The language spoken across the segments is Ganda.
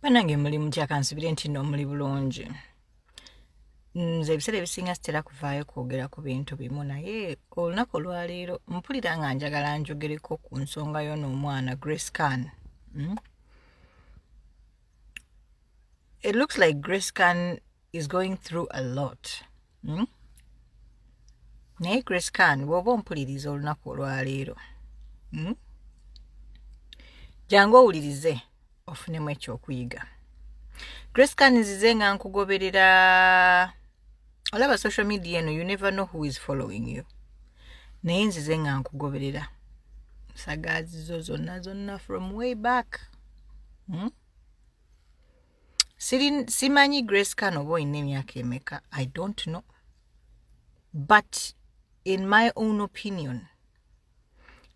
Banange, muli mutya? Kansubire nti nno muli bulungi. Nze ebiseera ebisinga sitera kuvaayo kwogera ku bintu bimu, naye olunaku olwaleero mpulira nga njagala njogereko ku nsonga y'ono omwana Grace Khan. It looks like Grace Khan is going through a lot. Naye Grace Khan, bw'oba ompuliriza olunaku olwaleero, Jangu owulirize ofunemu ekyokuyiga. Grace Khan, nzize nga nkugoberera. Olaba social media eno, you never know who is following you, naye nzize nga nkugoberera sagaazi zo zonna zonna from way back. Simanyi Grace Khan oba olina emyaka emeka, I don't know, but in my own opinion,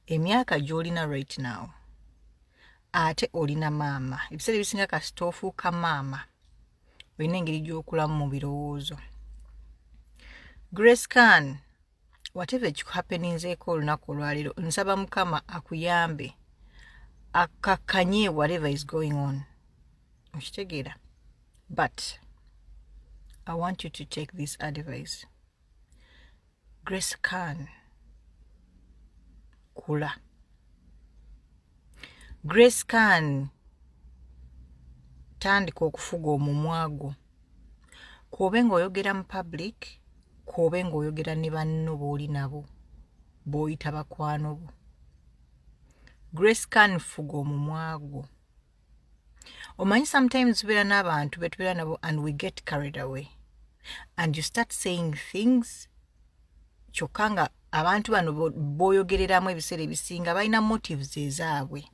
emyaka gy'olina right now, ate olina maama, ebiseera ebisinga kasita ofuuka maama olina engeri gy'okulamu mu birowoozo. Grace Khan, whatever ekikuhappeninzeeko olunaku olwaleero, nsaba Mukama akuyambe akakkanye whatever is going on, okitegeera? But I want you to take this advice. Grace Khan, kula. Grace Khan, tandika okufuga omumwa gwo, kwobe ng'oyogera mu public, kwobe ng'oyogera ne banno b'oli nabo b'oyita bakwano bo. Grace Khan, fuga omumwa gwo. Omanyi sometimes tubeera n'abantu betubeera nabo and we get carried away and you start saying things, kyokka nga abantu bano b'oyogereramu ebiseera ebisinga balina motives ezaabwe.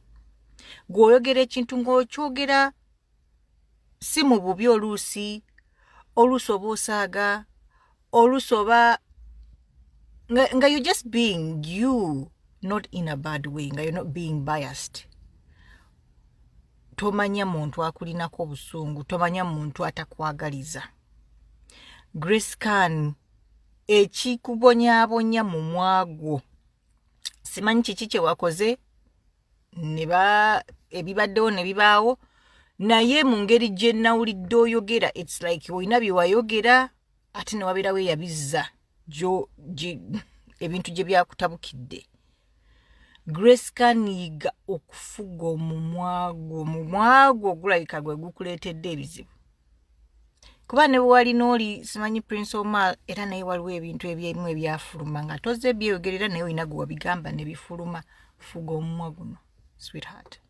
Gw'oyogera ekintu ng'okyogera si mu bubi, oluusi oba osaaga, oluusi oba nga you just being you, not in a bad way, nga you're not being biased. Tomanya muntu akulinako obusungu, tomanya muntu atakwagaliza. Grace Khan, ekikubonyaabonya mumwa gwo simanyi kiki kye wakoze ne ba ebibaddewo ne bibaawo, naye mu ngeri gye nawulidde oyogera, it's like olina bye wayogera ate ne wabeerawo eyabizza ebintu gye byakutabukidde. Grace Khan, yiga okufuga omumwa gwo. Omumwa gwo gulabika gwe gukuleetedde ebizibu, kuba ne bwe walina oli simanyi Prince Omar, era naye waliwo ebintu ebyemu ebyafuluma nga tozze byeyogerera, naye olina gwe wabigamba ne bifuluma. Fuga omumwa guno, sweetheart.